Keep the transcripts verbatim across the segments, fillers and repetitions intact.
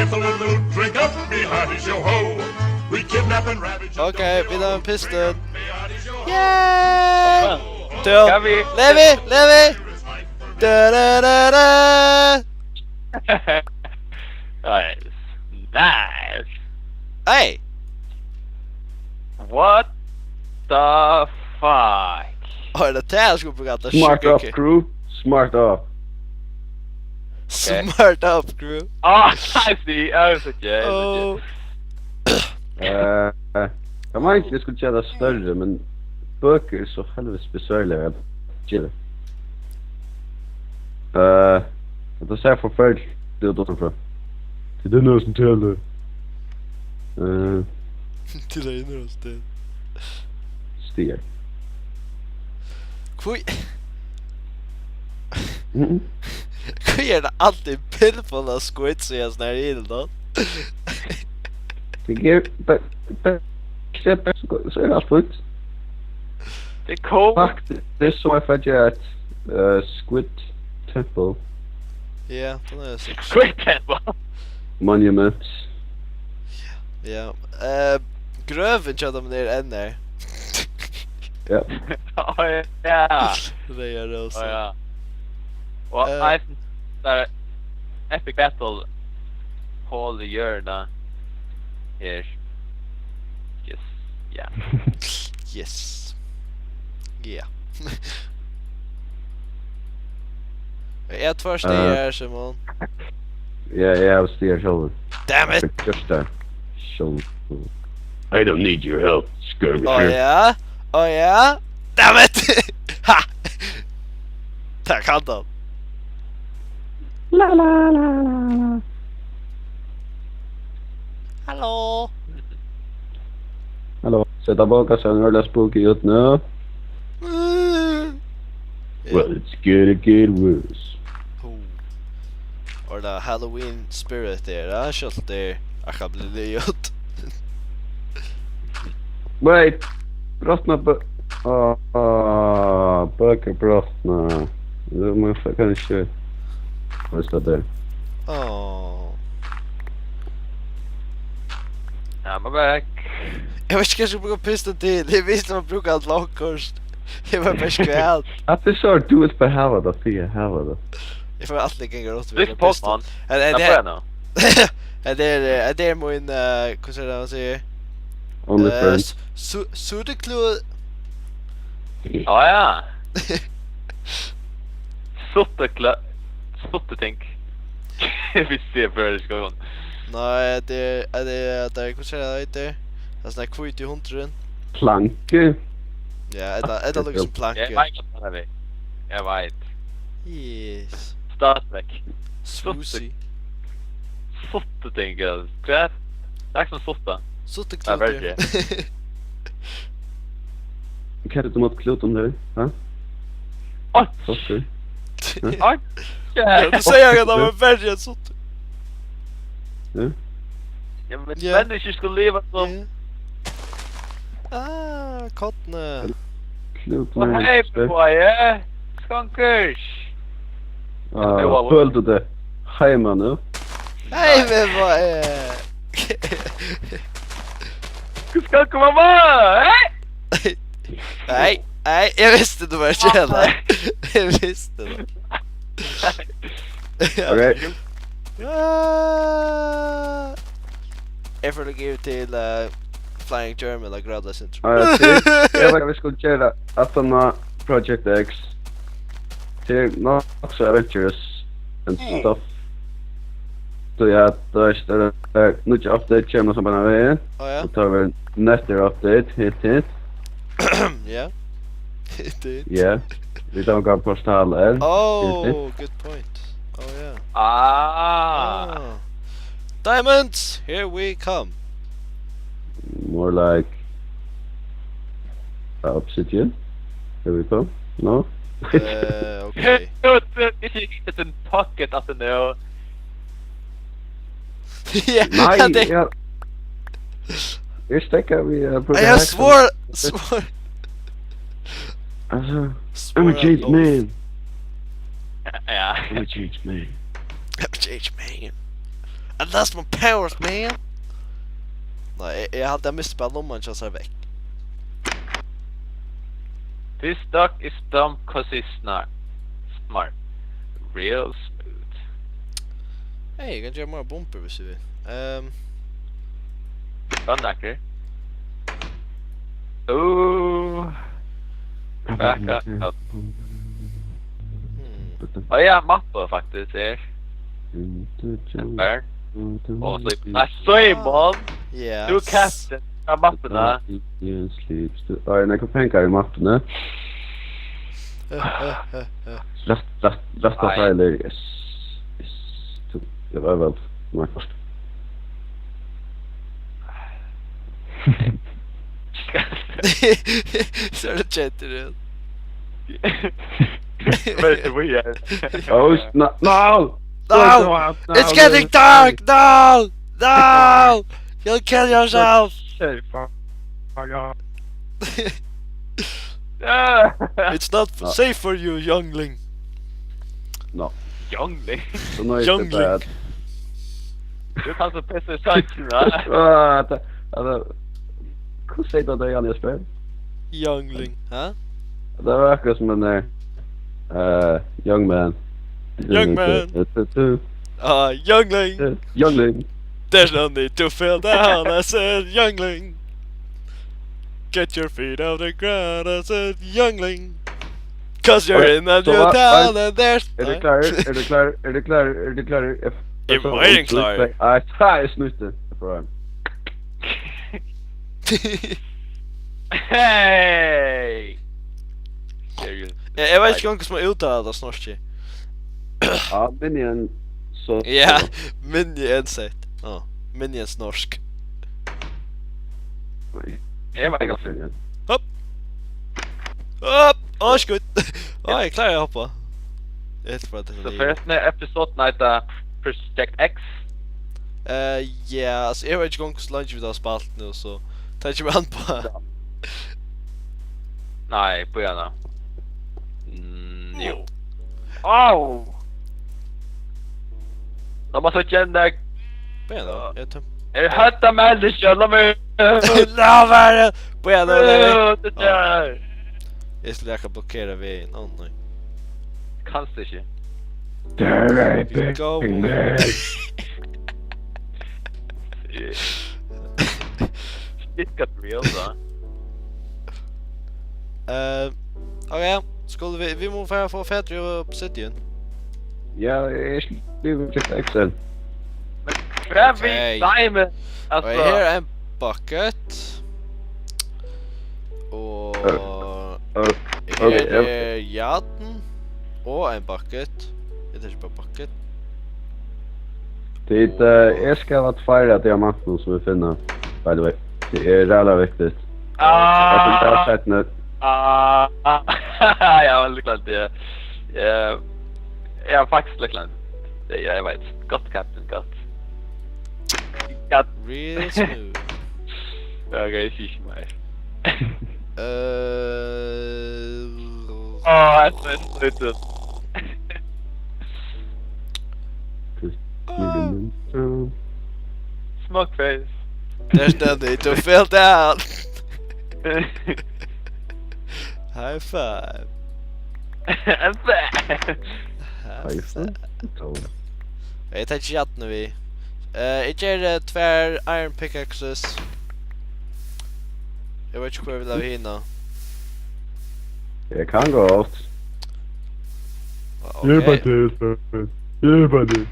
If a little drink up behind is your hoe. We kidnap and ravage. Okay, vit hava ein piston. Yay! Til Levi, Levi! Da, da, da, da. Nice. Nice. Hey! What the fuck? Oh, er tað tað eg skuldi brúkt at Smart skikka up, ikki? Crew. Smart up. Smart up, Crew. Oh, I see. I was okay. I was okay. Oh. Eh, eg meini, eg skuldi gera tað størri, men bøkur eru so helvitis besværliga at gera. Eh, hetta sær forferdiligt út uttanfrá. Tað er nú sum telur. Eh, Til tað er nú sum telur. Stigar. Hví, Mhm. hví er tað altíð pillfull av squids í hesum her ílum, tá? Tað er bara, bara, so er alt fínt. Tað er cool. Faktiskt, tað er so eg fái eitt uh, Squid Temple Ja, tað er sikkert. Quick tempo. Monument. Ja. Eh, grøvin hjá teimum er enn her. Ja. Oh, ja. Reyðar Oh, rósur. ja. Og Eh. I think that epic battle hall í hjørna her. Yes. Ja. Yes. Yeah. Eg eri tvær stigar Eh. her, Simon. Ja, eg havi stigar sjálvur. Damn it! Just tað. Sjálvur. I don't need your help, skirmisher. Oh ja, oh ja. Damn it! Ha! Takk, hann. La, la, la, la, la. Halló. Halló. Seta bókasavn, er tað spooky út nú? Mm. Well, it's gonna get worse. Hú. Og tað Halloween spirit er, ja, sjálvt er akkurát blivið liðugt. Wait. Brotna bø... Ah, ah, bøkur brotna. Nú má eg kanska... Hvat skal tað? Oh. I'm back. Eg veit ikki hvat eg skal brúka piston til. Eg visti at brúka eitt longkort. Eg var bara skvæl. At tað er so, tú vilt bara hava tað, tí eg hava tað. Eg fái altíð ganga runt Drikk Pokémon. Hetta Tað er, er nú. hetta er, eh, hetta er mín, eh, hvussu er tað man sigur? OnlyFans. Eh, su-, sutteklud. Á ja. Suttekla... Sutteting. Hvis det er først skal. Nei, tað er, tað er, tað er, hvussu er tað, tað eitur? Tað er sånn her hvíti hundurin. Planku. Ja, tað, tað luktar sum planku. Eg veit hvat tað er. Eg veit. Yes. Stadigvæk. Swoozy. Sutteting, ja. Hvat? Takk som sutta. Sutteklud. Ja, veldig. Hvat er det du måtte klote om det? Hæ? Oj! Sorry. Oj! Ja, tú segði at tað var verri enn sutt. Ja. Ja, men Ja. Menniskjur skulu liva sum... Ja. Ah, kornið. Klote Og meg. hei, boy, eh? Skunkers! Ah, følte det. Heima nå. Hei, men hvat er... Skunker, mamma! Hei! Nei, nei, eg visti du var ikki her. Eg visti det. Ok. Ah. Eg fari at geva til, eh, Flying German og gráta sentrum. Ah, ja, sí. Eg veit, vi skal gera aftan á Project X. Tað er nokk so adventurous and stuff. So ja, tað er, tað er, nýggja update kemur sum bara vegin. Á ja. Og tað er nettur update, hint, hint. Ja. Hint, hint. Ja. Vit hava ein portal her. Oh, good point. Oh ja. Ah! Ah. Diamonds, here we come. More like, uh, obsidian. Here we come. No? Eh, okay. It's in pocket at the now. Ja, Nei, det ja. Eg stekka við, eh, Eg svor, svor. Altså, Svor I'm a at changed lov. Man. Ja. I'm a changed man. I'm a changed man. I lost my powers, man. Nei, eg, eg haldi, eg misti bara lumman hjá sær vekk. This dog is dumb 'cause he's smart. Smart. Real smooth. Hey, eg kann gera meira bumpur, hvis eg vil. Ehm. Hvat nakkur? Ooh. Back up. Hmm. Á ja, mappa, faktisk, her. Ó, so, nei, Simon! Yes. Du, captain, av mappuna. Yes, sleeps. Á, er nakrar pengar í mappuni? Rætt, rætt, rætta Nei. Feilir. Yes. Yes. Tú, eg var væl. Nei, først. So er tað chatten. Wait, we are. Oh, no, no! No! It's getting dark! No! No! You'll kill yourself! Safe, fuck, fuck off. Ah. It's not No. Safe for you, youngling. No. Youngling? So nice Youngling. That. Tú kanst so pissa í songina. Ah, tað, tað, hvussu sigur tað, Jan Jesper? Youngling, hæ? Tað var akkurát sum ein, eh, young man. Young man. Ah, youngling. Eh, youngling. There's no need to feel down, I said, youngling. Get your feet off the ground, I said, youngling. 'Cause you're Oi, in a so new hva, town hva, and there's er du klar? Er du klar? Er du klar? Er du klar? Eg, eg var eg klár. Nei, tað er snýtt. Eg prøvar. Hey! Eg, eg veit ikki, hvussu man úttalar tað snorkið. Ja, minni enn so. Ja, minni enn sett. Á, minni enn snorsk. Eg var ikki Hopp! Hopp! Á, skot! Á, eg kláraði at hoppa. Eg helt bara, at tað So var fyri hetta episode night, uh, Project X. Eh, ja, altso, eg veit ikki, hvussu leingi vit hava spælt nú, so tað kemur an uppá. Ja. Nei, bíða nú. Mm, jú. Au! Lat meg síggja enn deg. Bíða nú, eg tøm- Er hetta menniskja? Lat meg Lat meg Bíða nú, Levi. Øh, det der. Eg skuldi akkurát blokkera vegin. Ó, nei. Kanst ikki. There I We go. Be. Shit got real, da. Eh, ok, skulu vit, vit mugu fara at fáa fatur í obsidian. Ja, eg skrivi til Excel. Men hvat við Ok. Diamond? Og Altso, her er ein bucket. Og Øh, øh, her ok, ja. Er jarn. Og ein bucket. Eg taki bara bucket. Tit, eh, eg skal hava tveir av diamantunum sum vit finna, by the way. Tað er ræðuliga viktigt. Ah. Eg skal bara seta ned. Ah. Ja, men líkliga tað. Eh, ja, faktiskt líkliga. Ja, eg veit. Gott, captain, gott. Gott. Real smooth. Ja, ok, eg sigi ikki meir. Eh, Á, hetta er snýtið. Smug face. There's no need to feel down. High five. High five. High five. Eg taki jarnið við. Eh, eg geri, eh, tvær iron pickaxes. Eg veit ikki, hvør vil hava hina. Eg kann gott. Ok. Eg er bara til, Espen. Eg er bara til.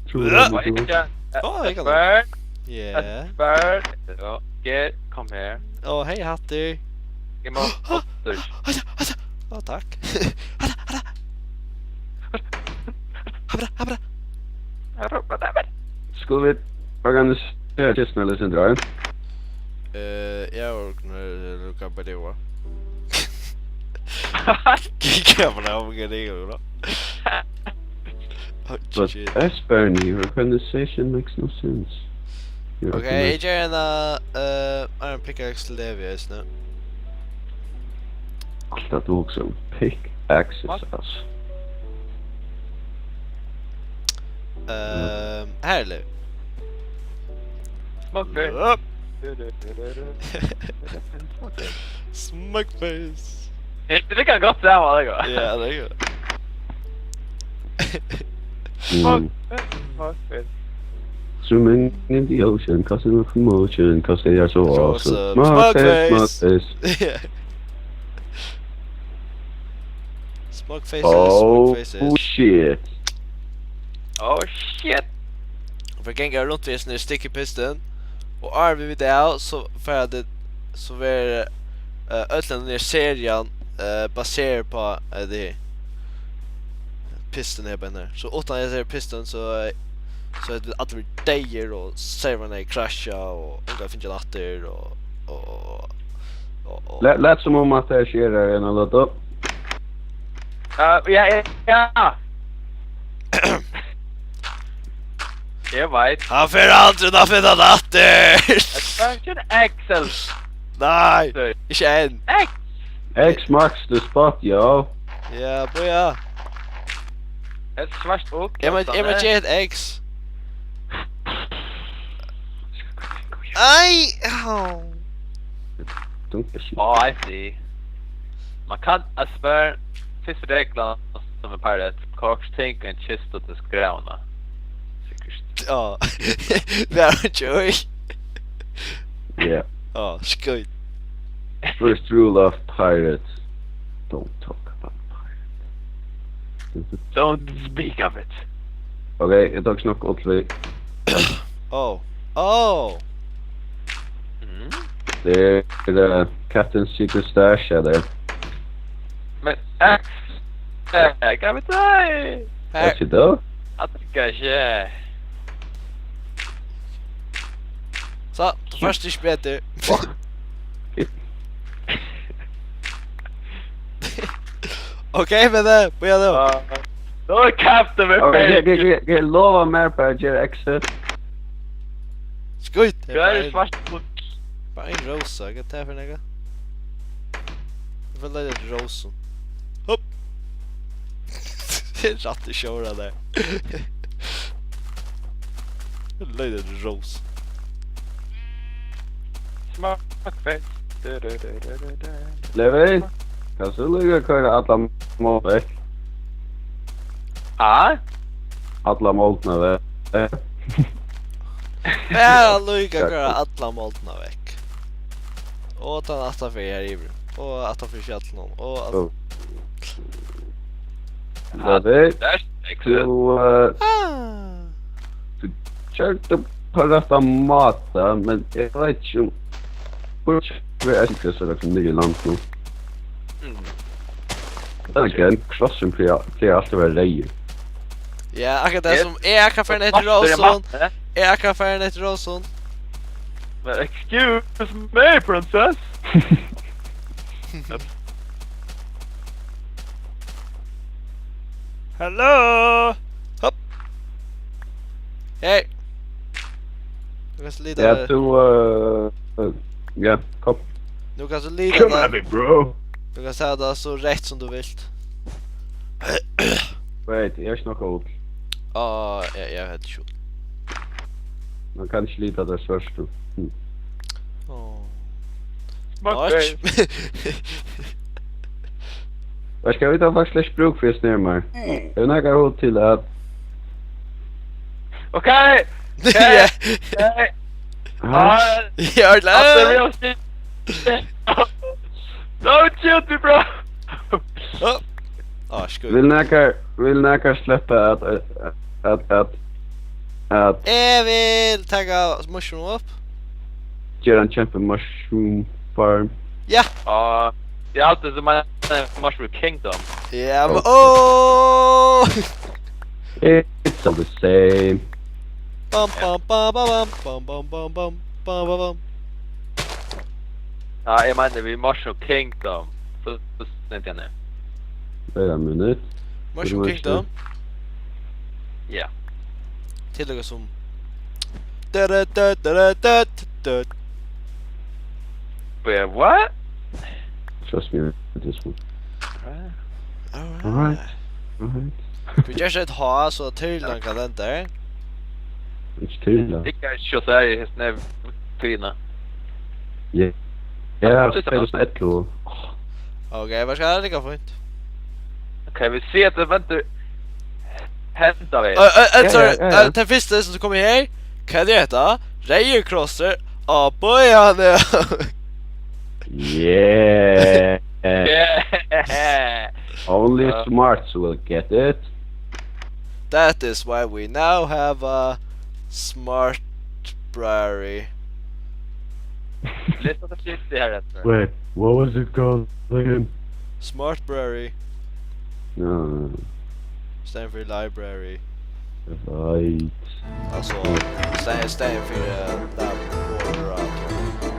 Trúir Ja. Hann ikki. Ó, eg kann Espen. Yeah. Espen. Ok, kom her. Ó, hey, Hattur. Eg má Hattur. Hattur, Hattur. Ó, takk. Hattur, Hattur. Hattur, Hattur. Skulu vit organisera kistuna eitt sindur, ja? Eh, ja, og nú er tað Luka Badiwa. Kikka bara á meg, det er jo bra. Oh, But shit. As per new organization makes no sense. Your Ok, organization eg geri eina, eh, Iron Pickaxe til Levi eisini. Alt at tú hugsar um pickaxes, What? Altso. Ehm, her er Levi. Smug face. Smug face. Hetta er líka gott saman, tað er gott. Ja, tað er gott. Smug face, smug face. Swimming in the ocean, 'cause of the commotion, 'cause they are so awesome. Smug face, smug face. Smug faces, smug faces. Oh shit. Oh shit. Og vit ganga runt við hesum her sticky piston. Og áðrenn vit vita av, so fara tey, so verður, eh, øll henda her serian, eh, baserað á, eh, tað her piston her, bara her. So uttan hesa her piston, so, eh, so høvdu vit allir verið deyðir, og servarin hevði krassjað, og ongan fingið aftur, og, og, og, og, og. Lat, lat sum um at tað skjer her eina løtu. Uh, ja, ja, ja. Eg veit. Hann fer aldri at finna tað aftur. Expansion Axel. Nei, sorry. Ikki enn. X. X marks the spot, yo. Ja, boja. Eitt svart uk. Eg má, eg má gera eitt X. Ai, au. Dunka seg. Oh, I see. Man kann, at spør, fyrstu reglan sum er pirate, koyr ikki ting í ein kistu til skræðuna. Sikkurt. Ja. Vær joy. Ja. Ja, skøy. First rule of pirates. Don't talk about pirates. Don't speak of it. Okay, eg tók snakk upp við. Oh. Oh. Mm. Tað er, eh, Captain Secret Stash, ja, tað er. Men, eh, eh, hvat veit eg? Her. Hvat er tað? At tað ikki. So, tú fært ikki betur. Fuck. Ok, men, eh, bíða nú. Ah, nú er Captain við. Ok, ok, ok, ok, lova mær bara at gera exit. Skít, tað er bara ein, svart út. Bara ein rósa, hvat er tað fyri nakað? Eg vil leita eftir rósum. Hopp. Rætt í sjóra har. Eg leiti eftir rósum. Smakk fest. Du, du, du. Levi, kanst tú líka koyra allan mátan vekk? Ha? Allan mátan vekk. Bara líka koyra allan mátan vekk. Og tann aftan fyri her yvir. Og aftan fyri fjallið. Og alt. Levi, tú, eh, Ah. tú gjørdi tað á rættan máta, men eg veit ikki um burtséð frá at eg skal seta meg niður í land nú. Mm. Then again, krossurin plagar, plagar altíð at vera reyður. Ja, akkurát tað sum eg kann fara eftir rósum. Eg kann fara eftir rósum. Men excuse me, princess. Hello! Hopp! Hey! Nú kanst tú líta. Ja, tú, eh, eh, ja, kom. Nú kanst tú líta. Come at me, bro. Tú kanst hava tað so rætt sum tú vilt. Wait, eg eri ikki nokk út. Á, eg, eg helt ikki út. Man kann ikki líta tað svørtu. Hm. Á. Watch. Veitst tú hvat, vit hava faktiskt ikki brúk fyri at snara mær. Eg hevði nakað hug til at. Ok. Ja. Ok. Ha? Ah, ja, klar. Don't shoot me, bro. Á. Á, skuld. Vil nakar, vil nakar sleppa at, at, at, at, at Eg vil taka mushroom upp. Gera ein kjempi mushroom farm. Ja. Ah, eg haldi, tú meinar Mushroom Kingdom. Ja, men, oh. It's all the same. Bam, bam, bam, bam, bam, bam, bam, bam, bam, bam, bam. Ja, eg meini við Mushroom Kingdom. So, so snendi hann her. Wait a minute. Mushroom Kingdom? Ja. Til okkara sum. Da, da, da. Wait, what? Trust me with this one. Alright. Alright. Alright. Alright. Tú ger eitt H, so tyrlan kann lenda her. Ikki tyrla. Liggur ikki hjá sær í hesum her tíðina. Ja. Ja, tvey túsund og ellivu. Ok, hvat skal tað liggja fínt? Ok, vit síggja at tað vendir henda vegin. Ø, ø, ø, Ja, sorry, ja, ja, ja. Ø, tað fyrsta sum kom her, hvat er hetta? Reyði krossur á bøjani. Yeah. Yeah. Only Ja. smarts will get it. That is why we now have a smart brary. Les hetta skiftið her eftir. Wait, what was it called again? Smart brary. No. Stand for library. Right. Altso, stand, stand for, uh, lab-, laboratory.